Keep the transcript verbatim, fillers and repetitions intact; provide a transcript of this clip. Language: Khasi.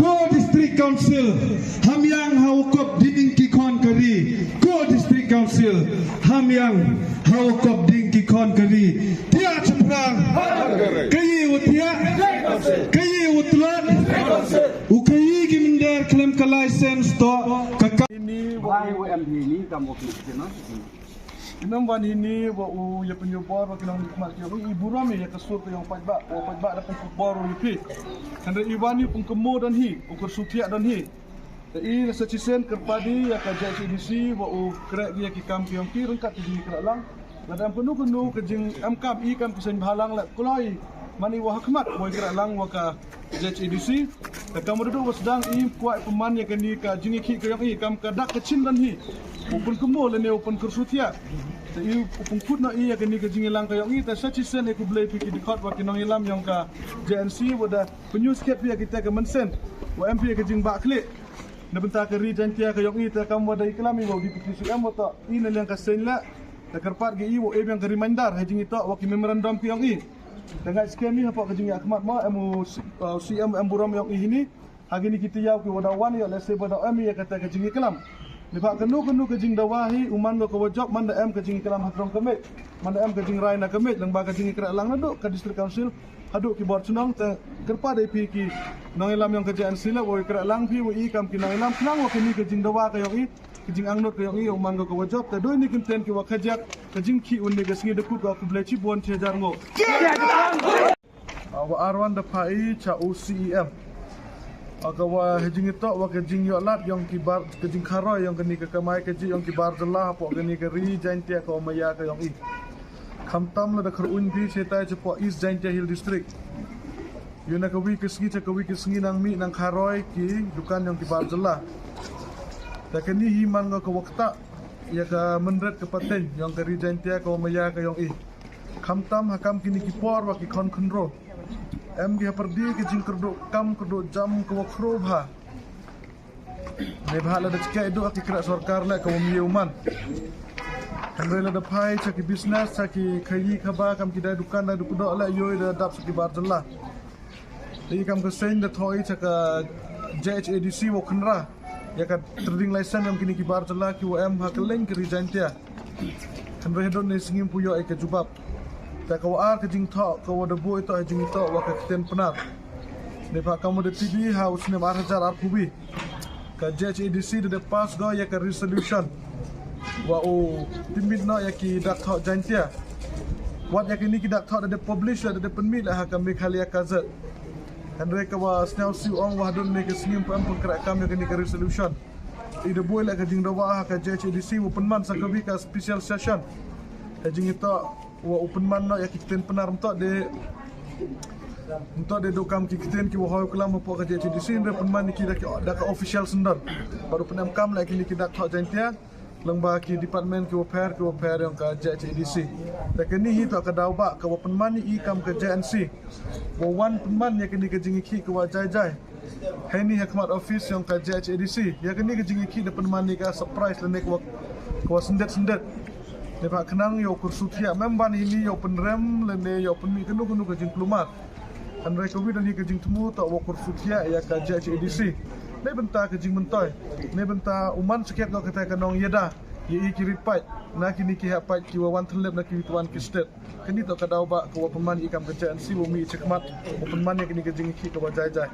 Ko District Council, hamïang ha u kop ding ki khon ka ri. Ko District Council, hamïang ha u kop ding ki khon ka ri. Thiah shaphrang. Kaei u thiah. Kaei u tlot. U kaei ki mynder khlem ka license to. Ka ka. Ini wa u M P ni kam wa phi na. Ina wan hini wa u ïa pynïoh bor wa ki nongmihkhmat ki ïong i, i burom ïa ka sur ka ïong paidbah, wa paidbah da pynkup bor u ïa phi. Hynrei i wan i pynkynmaw don hi, u kyrshu thiah don hi. Te i la sa shisien kyrpad i ïa ka J H A D C wa u khreh ïa ki kam ki ïong ki ryngkat ki jingïakhlad lang. Lada em kano kano ka jingem kam i kam ki seng bhalang la kloi man i wa ha khmat wa i khreh lang wa ka J H A D C. Te kam wa da duh wa sdang i kwah pynman ïa kane ka jingïakhih ka ïong i kam ka dak ka chin don hi. U pynkynmaw lane u pynkyrshu thiah. Te i u pynkut noh i ïa kane ka jingïalang ka ïong i, te sa shisien i khublei phi ki dkhot wa ki nongïalam ïong ka J N C wa da pynïoh skhem phi ïa kita ka mynsiem wa em phi ïa ka jingbah khlieh na bynta ka ri Jaintia ka ïong i. Te kam wa da i klam i wa u Deputy C M wa toh i na liang ka seng leh. Te kyrpad ka i wa u em ïa ka reminder ha jingïatoh wa ki memorandum ki ïong i. Te nga skhem i hapoh ka jingïakhmat ma em u C-, uh, C M em burom ïong i hini. Ha kine ki taïew ki wa da wan ïa lehse ba da em ïa kata ka jingïaklam. Neibhah kano kano ka jingdawa hi u man ka wa jop man da em ka jingïaklam ha trong ka miej. Man da em ka jingrai na ka miej lyngba ka jingïakhreh lang naduh ka District Council haduh ki bor chnong. Te kyrpad ïa phi ki nongïalam ïong ka J N C la wa ïakhreh lang phi wa i kam ki nongïalam khnang wa kine ka jingdawa ka ïong i, ka jingangnud ka ïong i u man ka wa jop. Te dei ni kyntien ki wa khajak ka jingkhih u ne ka sngi da kut ka khublei chibun chi hajar nguh. Ah, wa ar wan da phah i cha u C E M. Ah, ka wa ha jingïatoh wa ka jingïohlad ïong ki bar, ka jingkharoi ïong kane ka kamai kajih ïong ki bar jylla hapoh kane ka ri Jaintia ka wa maya ka ïong i. Khamtam lada kyrpad phi shatai chapoh East Jaintia Hill District. Ïa na kawi ka sngi cha kawi ka sngi nang mih nang kharoi ki dukan ïong ki bar jylla. Te kane hi man ka wa ktah ïa ka mynret ka pateng ïong ka ri Jaintia ka wa maya ka ïong i. Khamtam ha kam kine ki por wa ki khon khynraw. Em ki ha pyrdi ki jingkyrduh kam kyrduh jam ka wa khro bha. Neibhah lada chkeh duh ha ki khreh sorkar leh ka wa mih u man. Hynrei lada phai cha ki business, cha ki khaïi khaba kam ki dai dukan dai dukan doh leh ïoh da dap cha ki bar jylla. Te i kam ka seng da thoh i cha ka J H A D C wa khynra ïa ka trading license em kine ki bar jylla ki wa em ha kylleng ka ri Jaintia. Hynrei hadon ne sngi ym pu ïoh ïa ka jubab. Te ka wa ar ka jingthoh ka wa da buh ito ha jingthoh wa ka ktien Pnar. Neibhah kam wa da tip i ha u snem ar hajar arphew wi ka J H A D C da da pass go ïa ka resolution wa u pynmih noh ïa ki dak thoh Jaintia. Wat ïa kine ki dak thoh da da publish la da da pynmih la ha ka Meghalaya Gazette. Hynrei ka wa sniaw siew ong wa hadon ne ka sngi ym pu em pynkhreh kam ïa kine ka resolution. I da buh la ka jingdawa ha ka J H A D C wa pynman sa kawi ka special session. Ha jingito wa u pynman noh ïa ki ktien Pnar mynta de, mynta de do kam ki ktien ki wa hoi klam hapoh ka J H A D C hynrei pynman ki da ki, da ka official syndon. Bad u pynem kam la kine ki dak thoh Jaintia lyngba ki department ki wa pher ki wa pher ïong ka J H A D C. Te kane hi to ka daw ba ka wa pynman i kam ka J N C wa wan pynman ïa kane ka jingïakhih ka wa jai jai. Hei ni ha khmat office ïong ka J H A D C ïa kane ka jingïakhih da pynman ïa ka surprise lane ka wa, ka wa syndet syndet. Neibhah khnang ïa u kyrshu thiah mem ban hini ïa u pynrem lane ïa u pynmih kano kano ka jingkulmar. Hynrei kawi da ni ka jingthmu ta wa kyrshu thiah ïa ka J H A D C. Neibynta ka jingmyntoi, neibynta u man sakhiat noh kata ka nongïada ïa i ki rit paid na kini ki heh paid ki wa wan thylliej na ki wan ki stet. Kani to ka daw ba ka wa pynman i kam ka J N C wa mih i chakhmat wa pynman ïa kini ka jingïakhih ka wa jai jai.